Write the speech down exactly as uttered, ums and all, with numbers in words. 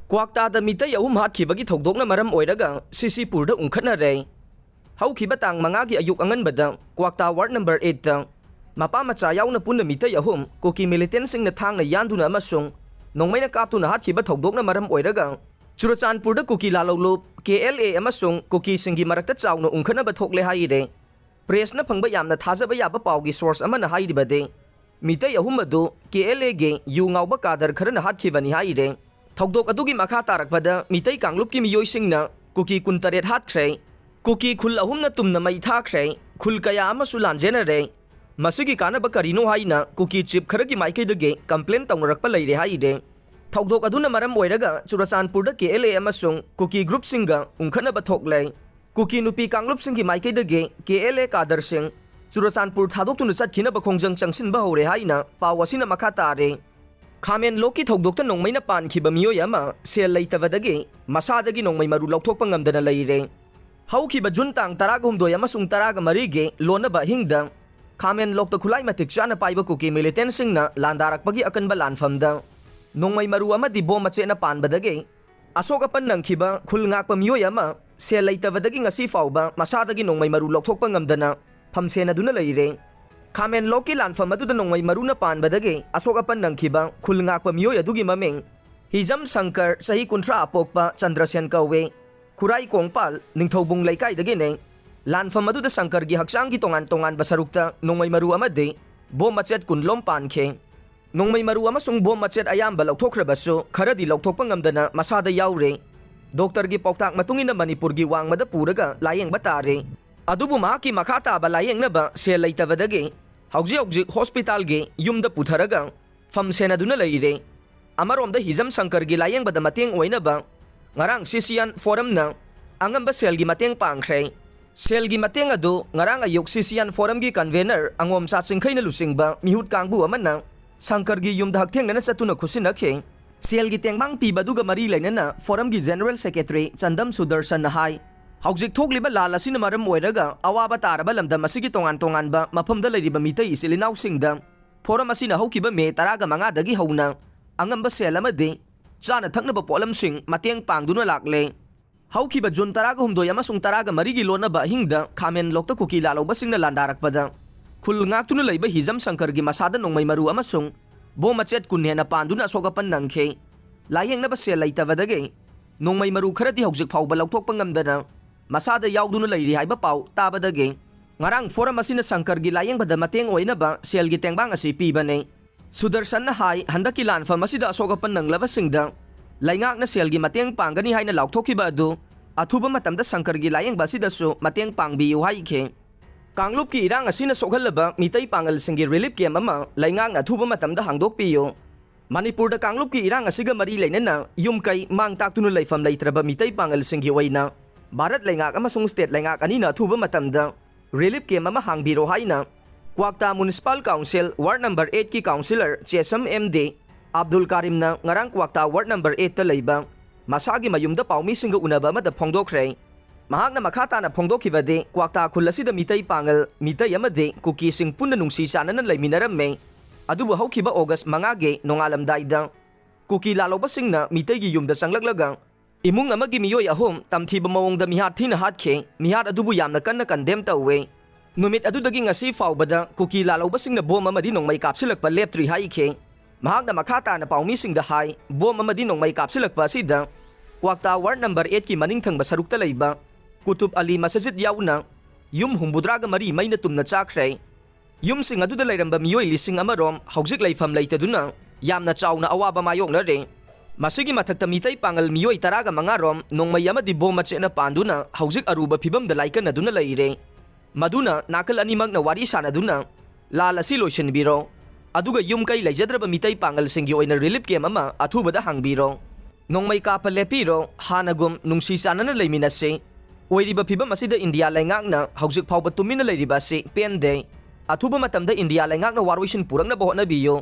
ꯀ꯭ꯋꯥꯛꯇꯥꯗ ꯃꯤꯇꯩ ꯑꯍꯨꯝ ꯍꯥꯠꯈꯤꯕꯒꯤ ꯊꯧꯗꯣꯛꯅ ꯃꯔꯝ ꯑꯣꯏꯔꯒ ꯁꯤꯁꯤꯄꯨꯔꯗ ꯎꯪꯈꯠꯅꯔꯦ꯫ ꯍꯧꯈꯤꯕ ꯇꯥꯡ ꯃꯉꯥꯒꯤ ꯑꯌꯨꯛ ꯑꯉꯟꯕꯗ ꯀ꯭ꯋꯥꯛꯇꯥ ꯋꯥꯔꯗ ꯅꯝꯕꯔ ꯑꯩꯠꯇ ꯃꯄꯥ ꯃꯆꯥ ꯌꯥꯎꯅ ꯄꯨꯟꯅ ꯃꯤꯇꯩ ꯑꯍꯨꯝ ꯀꯨꯀꯤ ꯃꯤꯂꯤꯇꯦꯟꯁꯤꯡꯅ ꯊꯥꯡꯅ ꯌꯥꯟꯗꯨꯅ ꯑꯃꯁꯨꯡ ꯅꯣꯡꯃꯩꯅ ꯀꯥꯞꯇꯨꯅ ꯍꯥꯠꯈꯤꯕ ꯊꯧꯗꯣꯛꯅ ꯃꯔꯝ ꯑꯣꯏꯔꯒ ꯆꯨꯔꯆꯥꯟꯄꯨꯔꯗ ꯀꯨꯀꯤ ꯂꯥꯂꯧꯂꯨꯞ, ꯀꯦ ꯑꯦꯜ ꯑꯦ, ꯑꯃꯁꯨꯡ ꯀꯨꯀꯤꯁꯤꯡꯒꯤ ꯃꯔꯛꯇ ꯆꯥꯎꯅ ꯎꯪꯈꯠꯅꯕ ꯊꯣꯛꯂꯦ ꯍꯥꯏꯔꯦ꯫ ꯄ꯭ꯔꯦꯁꯅ ꯐꯪꯕ ꯌꯥꯝꯅ ꯊꯥꯖꯕ ꯌꯥꯕ ꯄꯥꯎꯒꯤ ꯁꯣꯔꯁ ꯑꯃꯅ ꯍꯥꯏꯔꯤꯕꯗꯤ, ꯃꯤꯇꯩ ꯑꯍꯨꯝ ꯑꯗꯨ ꯀꯦ ꯑꯦꯜ ꯑꯦꯒꯤ ꯌꯨ ꯉꯥꯎꯕ ꯀꯥꯗꯔ ꯈꯔꯅ ꯍꯥꯠꯈꯤꯕꯅꯤ ꯍꯥꯏꯔꯦ꯫ ꯊꯧꯗꯣꯛ ꯑꯗꯨꯒꯤ ꯃꯈꯥ ꯇꯥꯔꯛꯄꯗ ꯃꯤꯇꯩ ꯀꯥꯡꯂꯨꯞꯀꯤ ꯃꯤꯑꯣꯏꯁꯤꯡꯅ ꯀꯨꯀꯤ ꯀꯨꯟꯇꯔꯦꯠ ꯍꯥꯠꯈ꯭ꯔꯦ꯫ ꯀꯨꯀꯤ ꯈꯨꯜ ꯑꯍꯨꯝꯅ ꯇꯨꯝꯅ ꯃꯩ ꯊꯥꯈ꯭ꯔꯦ꯫ ꯈꯨꯜ ꯀꯌꯥ ꯑꯃꯁꯨ ꯂꯥꯟꯖꯦꯟꯅꯔꯦ꯫ ꯃꯁꯤꯒꯤ ꯀꯥꯟꯅꯕ ꯀꯔꯤꯅꯣ ꯍꯥꯏꯅ ꯀꯨꯀꯤ ꯆꯤꯞ ꯈꯔꯒꯤ ꯃꯥꯏꯀꯩꯗꯒꯤ ꯀꯝꯄ꯭ꯂꯦꯟ ꯇꯧꯅꯔꯛꯄ ꯂꯩꯔꯦ ꯍꯥꯏꯔꯦ꯫ ꯊꯧꯗꯣꯛ ꯑꯗꯨꯅ ꯃꯔꯝ ꯑꯣꯏꯔꯒ ꯆꯨꯔꯆꯥꯟꯄꯨꯔꯗ ꯀꯦ ꯑꯦꯜ ꯑꯦ ꯑꯃꯁꯨꯡ ꯀꯨꯀꯤ ꯒ꯭ꯔꯨꯞꯁꯤꯡꯒ ꯎꯪꯈꯠꯅꯕ ꯊꯣꯛꯂꯦ꯫ ꯀꯨꯀꯤ ꯅꯨꯄꯤ ꯀꯥꯡꯂꯨꯞꯁꯤꯡꯒꯤ ꯃꯥꯏꯀꯩꯗꯒꯤ ꯀꯦ ꯑꯦꯜ ꯑꯦ ꯀꯥꯗꯔꯁꯤꯡ ꯆꯨꯔꯆꯥꯟꯄꯨꯔ ꯊꯥꯗꯣꯛꯇꯨꯅ ꯆꯠꯈꯤꯅꯕ ꯈꯣꯡꯖꯪ ꯆꯪꯁꯤꯟꯕ ꯍꯧꯔꯦ ꯍꯥꯏꯅ ꯄꯥꯎ ꯑꯁꯤꯅ ꯃꯈꯥ ꯇꯥꯔꯦ꯫ ꯈꯥꯃꯦꯟ ꯂꯣꯛꯀꯤ ꯊꯧꯗꯣꯛꯇ ꯅꯣꯡꯃꯩꯅ ꯄꯥꯟꯈꯤꯕ ꯃꯤꯑꯣꯏ ꯑꯃ ꯁꯦꯜ ꯂꯩꯇꯕꯗꯒꯤ ꯃꯁꯥꯗꯒꯤ ꯅꯣꯡꯃꯩ ꯃꯔꯨ ꯂꯧꯊꯣꯛꯄ ꯉꯝꯗꯅ ꯂꯩꯔꯦ꯫ ꯍꯧꯈꯤꯕ ꯖꯨꯟ ꯇꯥꯡ ꯇꯔꯥꯒꯍꯨꯝꯗꯣꯏ ꯑꯃꯁꯨꯡ ꯇꯔꯥꯒ ꯃꯔꯤꯒꯤ ꯂꯣꯟꯅꯕ ꯑꯍꯤꯡꯗ ꯈꯥꯃꯦꯟ ꯂꯣꯛꯇ ꯈꯨꯠꯂꯥꯏ ꯃꯇꯤꯛ ꯆꯥꯅ ꯄꯥꯏꯕ ꯀꯨꯀꯤ ꯃꯤꯂꯤꯇꯦꯟꯁꯤꯡꯅ ꯂꯥꯟꯗꯥꯔꯛꯄꯒꯤ ꯑꯀꯟꯕ ꯂꯥꯟꯐꯝꯗ ꯅꯣꯡꯃꯩ ꯃꯔꯨ ꯑꯃꯗꯤ ꯕꯣꯝ ꯃꯆꯦꯠꯅ ꯄꯥꯟꯕꯗꯒꯤ ꯑꯁꯣꯛ ꯑꯄꯟ ꯅꯪꯈꯤꯕ ꯈꯨꯜ ꯉꯥꯛꯄ ꯃꯤꯑꯣꯏ ꯑꯃ ꯁꯦꯜ ꯂꯩꯇꯕꯗꯒꯤ ꯉꯁꯤ ꯐꯥꯎꯕ ꯃꯁꯥꯗꯒꯤ ꯅꯣꯡꯃꯩ ꯃꯔꯨ ꯂꯧꯊꯣꯛꯄ ꯉꯝꯗꯅ ꯐꯝ ꯁꯦꯟꯅꯗꯨꯅ ꯂꯩꯔꯦ꯫ ꯈꯥꯃꯦꯟ ꯂꯣꯛꯀꯤ ꯂꯥꯟꯐꯝ ꯑꯗꯨꯗ ꯅꯣꯡꯃꯩ ꯃꯔꯨꯅ ꯄꯥꯟꯕꯗꯒꯤ ꯑꯁꯣꯛ ꯑꯄꯟ ꯅꯪꯈꯤꯕ ꯈꯨꯜ ꯉꯥꯛꯄ ꯃꯤꯑꯣꯏ ꯑꯗꯨꯒꯤ ꯃꯃꯤꯡ ꯍꯤꯖꯝ ꯁꯪꯀꯔ, ꯆꯍꯤ ꯀꯨꯟꯊ꯭ꯔꯥ ꯑꯄꯣꯛꯄ, ꯆꯟꯗ꯭ꯔꯁꯦꯟ ꯀꯧꯋꯦ꯫ ꯈꯨꯔꯥꯏ ꯀꯣꯡꯄꯥꯜ, ꯅꯤꯡꯊꯧꯕꯨꯡ ꯂꯩꯀꯥꯏꯗꯒꯤꯅꯦ꯫ ꯂꯥꯟꯐꯝ ꯑꯗꯨꯗ ꯁꯪꯀꯔꯒꯤ ꯍꯛꯆꯥꯡꯒꯤ ꯇꯣꯉꯥꯟ ꯇꯣꯉꯥꯟꯕ ꯁꯔꯨꯛꯇ ꯅꯣꯡꯃꯩ ꯃꯔꯨ ꯑꯃꯗꯤ ꯕꯣꯝ ꯃꯆꯦꯠ ꯀꯨꯟꯂꯣꯝ ꯄꯥꯟꯈꯤ꯫ ꯅꯣꯡꯃꯩ ꯃꯔꯨ ꯑꯃꯁꯨꯡ ꯕꯣꯝ ꯃꯆꯦꯠ ꯑꯌꯥꯝꯕ ꯂꯧꯊꯣꯛꯈ꯭ꯔꯕꯁꯨ, ꯈꯔꯗꯤ ꯂꯧꯊꯣꯛꯄ ꯉꯝꯗꯅ ꯃꯁꯥꯗ ꯌꯥꯎꯔꯦ꯫ ꯗꯣꯛꯇꯔꯒꯤ ꯄꯥꯎꯇꯥꯛ ꯃꯇꯨꯡ ꯏꯟꯅ ꯃꯅꯤꯄꯨꯔꯒꯤ ꯋꯥꯡꯃꯗ ꯄꯨꯔꯒ ꯂꯥꯌꯦꯡꯕ ꯇꯥꯔꯦ꯫ ꯑꯗꯨꯕꯨ ꯃꯍꯥꯛꯀꯤ ꯃꯈꯥ ꯇꯥꯕ ꯂꯥꯌꯦꯡꯅꯕ ꯁꯦꯜ ꯂꯩꯇꯕꯗꯒꯤ ꯍꯧꯖꯤꯛ ꯍꯧꯖꯤꯛ ꯍꯣꯁꯄꯤꯇꯥꯜꯒꯤ ꯌꯨꯝꯗ ꯄꯨꯊꯔꯒ ꯐꯝ ꯁꯦꯟꯅꯗꯨꯅ ꯂꯩꯔꯦ꯫ ꯑꯃꯔꯣꯝꯗ ꯍꯤꯖꯝ ꯁꯪꯀꯔꯒꯤ ꯂꯥꯌꯦꯡꯕꯗ ꯃꯇꯦꯡ ꯑꯣꯏꯅꯕ ꯉꯔꯥꯡ ꯁꯤꯁꯤꯌꯥꯟ ꯐꯣꯔꯝꯅ ꯑꯉꯝꯕ ꯁꯦꯜꯒꯤ ꯃꯇꯦꯡ ꯄꯥꯡꯈ꯭ꯔꯦ꯫ ꯁꯦꯜꯒꯤ ꯃꯇꯦꯡ ꯑꯗꯨ ꯉꯔꯥꯡ ꯑꯌꯨꯛ ꯁꯤꯁꯤꯌꯥꯟ ꯐꯣꯔꯝꯒꯤ ꯀꯟꯚꯦꯅꯔ ꯑꯉꯣꯝꯆꯥ ꯆꯤꯡꯈꯩꯅ ꯂꯨꯆꯤꯡꯕ ꯃꯤꯍꯨꯠ ꯀꯥꯡꯕꯨ ꯑꯃꯅ ꯁꯪꯀꯔꯒꯤ ꯌꯨꯝꯗ ꯍꯛꯊꯦꯡꯅꯅ ꯆꯠꯇꯨꯅ ꯈꯨꯠꯁꯤꯟꯅꯈꯤ꯫ ꯁꯦꯜꯒꯤ ꯇꯦꯡꯕꯥꯡ ꯄꯤꯕ ꯑꯗꯨꯒ ꯃꯔꯤ ꯂꯩꯅꯅ ꯐꯣꯔꯝꯒꯤ ꯖꯦꯅꯔꯦꯜ ꯁꯦꯀ꯭ꯔꯦꯇꯔꯤ ꯆꯟꯗꯝ ꯁꯨꯗꯔꯁꯟꯅ ꯍꯥꯏ, ꯍꯧꯖꯤꯛ ꯊꯣꯛꯂꯤꯕ ꯂꯥꯟ ꯑꯁꯤꯅ ꯃꯔꯝ ꯑꯣꯏꯔꯒ ꯑꯋꯥꯕ ꯇꯥꯔꯕ ꯂꯝꯗꯝ ꯑꯁꯤꯒꯤ ꯇꯣꯉꯥꯟ ꯇꯣꯉꯥꯟꯕ ꯃꯐꯝꯗ ꯂꯩꯔꯤꯕ ꯃꯤꯇꯩ ꯏꯆꯤꯜ ꯏꯅꯥꯎꯁꯤꯡꯗ ꯐꯣꯔꯝ ꯑꯁꯤꯅ ꯍꯧꯈꯤꯕ ꯃꯦ ꯇꯔꯥꯒ ꯃꯉꯥꯗꯒꯤ ꯍꯧꯅ ꯑꯉꯝꯕ ꯁꯦꯜ ꯑꯃꯗꯤ ꯆꯥꯅ ꯊꯛꯅꯕ ꯄꯣꯠꯂꯝꯁꯤꯡ ꯃꯇꯦꯡ ꯄꯥꯡꯗꯨꯅ ꯂꯥꯛꯂꯦ꯫ ꯍꯧꯈꯤꯕ ꯖꯨꯟ ꯇꯔꯥꯒ ꯍꯨꯝꯗꯣꯏ ꯑꯃꯁꯨꯡ ꯇꯔꯥꯒ ꯃꯔꯤꯒꯤ ꯂꯣꯟꯅꯕ ꯑꯍꯤꯡꯗ ꯈꯥꯃꯦꯟ ꯂꯣꯛꯇ ꯀꯨꯀꯤ ꯂꯥꯜꯍꯧꯕꯁꯤꯡꯅ ꯂꯥꯟꯗꯥꯔꯛꯄꯗ ꯈꯨꯜ ꯉꯥꯛꯇꯨꯅ ꯂꯩꯕ ꯍꯤꯖꯝ ꯁꯪꯀꯔꯒꯤ ꯃꯁꯥꯗ ꯅꯣꯡꯃꯩ ꯃꯔꯨ ꯑꯃꯁꯨꯡ ꯕꯣꯝ ꯃꯆꯦꯠ ꯀꯨꯟ ꯍꯦꯟꯅ ꯄꯥꯟꯗꯨꯅ ꯑꯁꯣꯛ ꯑꯄꯟ ꯅꯪꯈꯤ꯫ ꯂꯥꯌꯦꯡꯅꯕ ꯁꯦꯜ ꯂꯩꯇꯕꯗꯒꯤ ꯅꯣꯡꯃꯩ ꯃꯔꯨ ꯈꯔꯗꯤ ꯍꯧꯖꯤꯛ ꯐꯥꯎꯕ ꯂꯧꯊꯣꯛꯄ ꯉꯝꯗꯅ ꯃꯁꯥꯗ ꯌꯥꯎꯗꯨꯅ ꯂꯩꯔꯤ ꯍꯥꯏꯕ ꯄꯥꯎ ꯇꯥꯕꯗꯒꯤ ꯉꯔꯥꯡ ꯐꯣꯔꯝ ꯑꯁꯤꯅ ꯁꯪꯀꯔꯒꯤ ꯂꯥꯌꯦꯡꯕꯗ ꯃꯇꯦꯡ ꯑꯣꯏꯅꯕ ꯁꯦꯜꯒꯤ ꯇꯦꯡꯕꯥꯡ ꯑꯁꯤ ꯄꯤꯕꯅꯤ꯫ ꯁꯨꯗꯔꯁꯟꯅ ꯍꯥꯏ, ꯍꯟꯗꯛꯀꯤ ꯂꯥꯟꯐꯝ ꯑꯁꯤꯗ ꯑꯁꯣꯛ ꯑꯄꯟ ꯅꯪꯂꯕꯁꯤꯡꯗ ꯂꯩꯉꯥꯛꯅ ꯁꯦꯜꯒꯤ ꯃꯇꯦꯡ ꯄꯥꯡꯒꯅꯤ ꯍꯥꯏꯅ ꯂꯥꯎꯊꯣꯛꯈꯤꯕ ꯑꯗꯨ ꯑꯊꯨꯕ ꯃꯇꯝꯗ ꯁꯪꯀꯔꯒꯤ ꯂꯥꯌꯦꯡꯕ ꯑꯁꯤꯗꯁꯨ ꯃꯇꯦꯡ ꯄꯥꯡꯕꯤꯌꯨ ꯍꯥꯏꯈꯤ꯫ ꯀꯥꯡꯂꯨꯞꯀꯤ ꯏꯔꯥꯡ ꯑꯁꯤꯅ ꯁꯣꯛꯍꯜꯂꯕ ꯃꯤꯇꯩ ꯄꯥꯡꯒꯜꯁꯤꯡꯒꯤ ꯔꯤꯂꯤꯐ ꯀꯦꯝ ꯑꯃ ꯂꯩꯉꯥꯛꯅ ꯑꯊꯨꯕ ꯃꯇꯝꯗ ꯍꯥꯡꯗꯣꯛꯄꯤꯌꯨ꯫ ꯃꯅꯤꯄꯨꯔꯗ ꯀꯥꯡꯂꯨꯞꯀꯤ ꯏꯔꯥꯡ ꯑꯁꯤꯒ ꯃꯔꯤ ꯂꯩꯅꯅ ꯌꯨꯝ ꯀꯩ ꯃꯥꯡ ꯇꯥꯛꯇꯨꯅ ꯂꯩꯐꯝ ꯂꯩꯇ꯭ꯔꯕ ꯃꯤꯇꯩ ꯄꯥꯡꯒꯜꯁꯤꯡꯒꯤ ꯑꯣꯏꯅ ꯚꯥꯔꯠ ꯂꯩꯉꯥꯛ ꯑꯃꯁꯨꯡ ꯁ꯭ꯇꯦꯠ ꯂꯩꯉꯥꯛ ꯑꯅꯤꯅ ꯑꯊꯨꯕ ꯃꯇꯝꯗ ꯔꯤꯂꯤꯐ ꯀꯦꯝ ꯑꯃ ꯍꯥꯡꯕꯤꯔꯣ ꯍꯥꯏꯅ ꯀ꯭ꯋꯥꯛꯇꯥ ꯃ꯭ꯌꯨꯅꯤꯁꯤꯄꯥꯜ ꯀꯥꯎꯟꯁꯤꯜ ꯋꯥꯔꯗ ꯅꯝꯕꯔ ꯑꯩꯠꯀꯤ ꯀꯥꯎꯟꯁꯤꯂꯔ ꯆꯦꯁꯝ ꯑꯦꯝ ꯗꯦ ꯑꯕꯗꯨꯜ ꯀꯥꯔꯤꯝꯅ ꯉꯔꯥꯡ ꯀ꯭ꯋꯥꯛꯇꯥ ꯋꯥꯔꯗ ꯅꯝꯕꯔ ꯑꯩꯠꯇ ꯂꯩꯕ ꯃꯁꯥꯒꯤ ꯃꯌꯨꯝꯗ ꯄꯥꯎꯃꯤꯁꯤꯡꯒ ꯎꯅꯕ ꯑꯃꯗ ꯐꯣꯡꯗꯣꯛꯈ꯭ꯔꯦ꯫ ꯃꯍꯥꯛꯅ ꯃꯈꯥ ꯇꯥꯅ ꯐꯣꯡꯗꯣꯛꯈꯤꯕꯗꯤ, ꯀ꯭ꯋꯥꯛꯇꯥ ꯈꯨꯜ ꯑꯁꯤꯗ ꯃꯤꯇꯩ ꯄꯥꯡꯒꯜ, ꯃꯤꯇꯩ ꯑꯃꯗꯤ ꯀꯨꯀꯤꯁꯤꯡ ꯄꯨꯟꯅ ꯅꯨꯡꯁꯤ ꯆꯥꯟꯅꯅ ꯂꯩꯃꯤꯟꯅꯔꯝꯃꯤ꯫ ꯑꯗꯨꯕꯨ ꯍꯧꯈꯤꯕ ꯑꯣꯒꯁ ꯃꯉꯥꯒꯤ ꯅꯣꯡꯉꯥꯜꯂꯝꯗꯥꯏꯗ ꯀꯨꯀꯤ ꯂꯥꯜꯍꯧꯕꯁꯤꯡꯅ ꯃꯤꯇꯩꯒꯤ ꯌꯨꯝꯗ ꯆꯪꯂꯛꯂꯒ ꯏꯃꯨꯡ ꯑꯃꯒꯤ ꯃꯤꯑꯣꯏ ꯑꯍꯨꯝ ꯇꯝꯊꯤꯕ ꯃꯑꯣꯡꯗ ꯃꯤꯍꯥꯠ ꯊꯤꯅ ꯍꯥꯠꯈꯤ꯫ ꯃꯤꯍꯥꯠ ꯑꯗꯨꯕꯨ ꯌꯥꯝꯅ ꯀꯟꯅ ꯀꯟꯗꯦꯝ ꯇꯧꯋꯦ꯫ ꯅꯨꯃꯤꯠ ꯑꯗꯨꯗꯒꯤ ꯉꯁꯤ ꯐꯥꯎꯕꯗ ꯀꯨꯀꯤ ꯂꯥꯜꯍꯧꯕꯁꯤꯡꯅ ꯕꯣꯝ ꯑꯃꯗꯤ ꯅꯣꯡꯃꯩ ꯀꯥꯞꯁꯤꯜꯂꯛꯄ ꯂꯦꯞꯇ꯭ꯔꯤ ꯍꯥꯏꯈꯤ꯫ ꯃꯍꯥꯛꯅ ꯃꯈꯥ ꯇꯥꯅ ꯄꯥꯎꯃꯤꯁꯤꯡꯗ ꯍꯥꯏ, ꯕꯣꯝ ꯑꯃꯗꯤ ꯅꯣꯡꯃꯩ ꯀꯥꯞꯁꯤꯜꯂꯛꯄ ꯑꯁꯤꯗ ꯀ꯭ꯋꯥꯛꯇꯥ ꯋꯥꯔꯗ ꯅꯝꯕꯔ ꯑꯩꯠꯀꯤ ꯃꯅꯤꯡ ꯊꯪꯕ ꯁꯔꯨꯛꯇ ꯂꯩꯕ ꯀꯨꯇꯨꯕ ꯑꯂꯤ ꯃꯁꯖꯤꯗ ꯌꯥꯎꯅ ꯌꯨꯝ ꯍꯨꯝꯐꯨꯇꯔꯥꯒ ꯃꯔꯤ ꯃꯩꯅ ꯇꯨꯝꯅ ꯆꯥꯈ꯭ꯔꯦ꯫ ꯌꯨꯝꯁꯤꯡ ꯑꯗꯨꯗ ꯂꯩꯔꯝꯕ ꯃꯤꯑꯣꯏ ꯂꯤꯁꯤꯡ ꯑꯃꯔꯣꯝ ꯍꯧꯖꯤꯛ ꯂꯩꯐꯝ ꯂꯩꯇꯗꯨꯅ ꯌꯥꯝꯅ ꯆꯥꯎꯅ ꯑꯋꯥꯕ ꯃꯥꯌꯣꯛꯅꯔꯦ꯫ ꯃꯁꯤꯒꯤ ꯃꯊꯛꯇ ꯃꯤꯇꯩ ꯄꯥꯡꯒꯜ ꯃꯤꯑꯣꯏ ꯇꯔꯥꯒ ꯃꯉꯥꯔꯣꯝ ꯅꯣꯡꯃꯩ ꯑꯃꯗꯤ ꯕꯣꯝ ꯃꯆꯦꯠꯅ ꯄꯥꯟꯗꯨꯅ ꯍꯧꯖꯤꯛ ꯑꯔꯨꯕ ꯐꯤꯕꯝꯗ ꯂꯥꯏꯀꯠꯅꯗꯨꯅ ꯂꯩꯔꯦ꯫ ꯃꯗꯨꯅ ꯅꯥꯀꯜ ꯑꯅꯤꯃꯛꯅ ꯋꯥꯔꯤ ꯁꯥꯅꯗꯨꯅ ꯂꯥꯜ ꯑꯁꯤ ꯂꯣꯏꯁꯤꯟꯕꯤꯔꯣ, ꯑꯗꯨꯒ ꯌꯨꯝ ꯀꯩ ꯂꯩꯖꯗ꯭ꯔꯕ ꯃꯤꯇꯩ ꯄꯥꯡꯒꯜꯁꯤꯡꯒꯤ ꯑꯣꯏꯅ ꯔꯤꯂꯤꯐ ꯀꯦꯝ ꯑꯃ ꯑꯊꯨꯕꯗ ꯍꯥꯡꯕꯤꯔꯣ꯫ ꯅꯣꯡꯃꯩ ꯀꯥꯞꯄ ꯂꯦꯞꯄꯤꯔꯣ, ꯍꯥꯟꯅꯒꯨꯝ ꯅꯨꯡꯁꯤ ꯆꯥꯟꯅꯅ ꯂꯩꯃꯤꯟꯅꯁꯤ꯫ ꯑꯣꯏꯔꯤꯕ ꯐꯤꯕꯝ ꯑꯁꯤꯗ ꯏꯟꯗꯤꯌꯥ ꯂꯩꯉꯥꯛꯅ ꯍꯧꯖꯤꯛ ꯐꯥꯎꯕ ꯇꯨꯃꯤꯟꯅ ꯂꯩꯔꯤꯕ ꯑꯁꯤ ꯄꯦꯟꯗꯦ꯫ ꯑꯊꯨꯕ ꯃꯇꯝꯗ ꯏꯟꯗꯤꯌꯥ ꯂꯩꯉꯥꯛꯅ ꯋꯥꯔꯣꯏꯁꯤꯟ ꯄꯨꯔꯛꯅꯕ ꯍꯣꯠꯅꯕꯤꯌꯨ꯫